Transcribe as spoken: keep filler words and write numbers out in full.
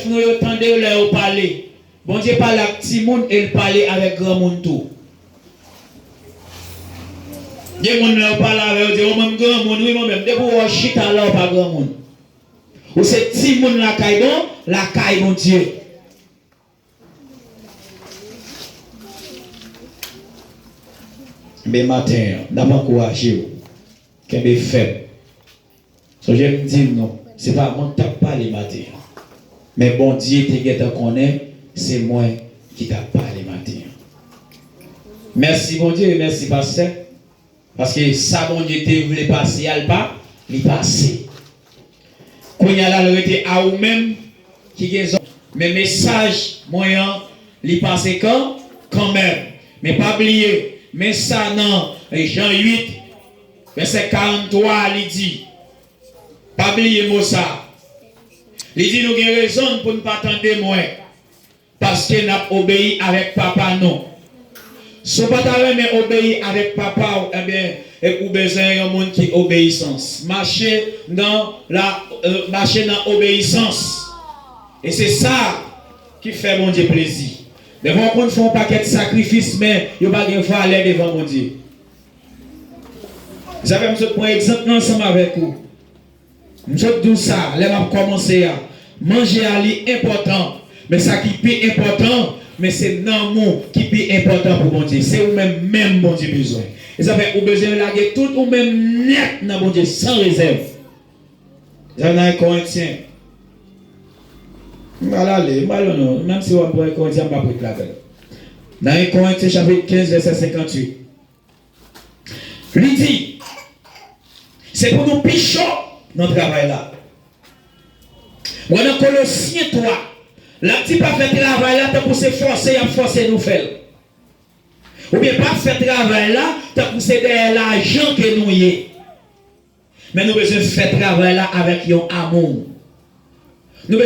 nou yo tande lè yo pale. Bondye pale ak timoun e l pale avèk granmoun tou. Gen moun lè yo pale avè yo, di, "O, mwen m granmoun, wi, mwen menm." Depi w wè w chita la, w pa granmoun. Ou se timoun lakay Bon, lakay Bondye. Men maten an, n ap ankouraje w. Kenbe fèm. Sonje m di nou, se pa mwen k t ap pale maten an. Men Bondye te gentan konnen se mwen ki t ap pale maten an. Mèsi Bondye e mèsi pastè. Paske sa Bondye te vle pase a, l pa, li pase. Kounye a la, l rete a ou menm ki gen zòn. Men mesaj mwen an, li pase kan, kanmenm. Men pa bliye, men sa nan Jan uit, vèsè karanntwa, li di, pa bliye mo sa. Li di nou gen rezon pou n pa tande mwen. Paske n ap obeyi avèk Papa nou. Si w pa ta renmen obeyi avèk Papa w, ebyen, e ou bezwen yon moun ki obeyisans. Mache nan la, euh, mache nan obeyisans. E se sa ki fè Bondye plezi. Defwa w konn fè yon pakèt sakrifis, men yo pa gen valè devan Bondye. Sa fè m sot pran egzanp nan ansanm avèk ou. M sot di w sa, lè m ap kòmanse a. Manje a li enpòtan, men sa ki pi enpòtan, men se nanm ou ki pi enpòtan pou Bondye. Se ou menm menm Bondye bezwen. E sa fè ou bezwen lage tout ou menm nèt nan Bondye san rezèv. Sa nan Korentyen. M pral ale, m pral non, menm si w ap pran Korentyen, m p ap ret ladan l. Nan en Korentyen chapit kenz, vèsè senkantuit. Li di, se pou nou pi cho nan travay la. Mwen nan Kolosyen twa, l ap di pa fè travay la tankou se fòse y ap fòse nou fè l. Oubyen pa fè travay la tankou se dèyè lajan ke nou ye. Men nou bezwen fè travay la avèk yon amou. Nou bezwen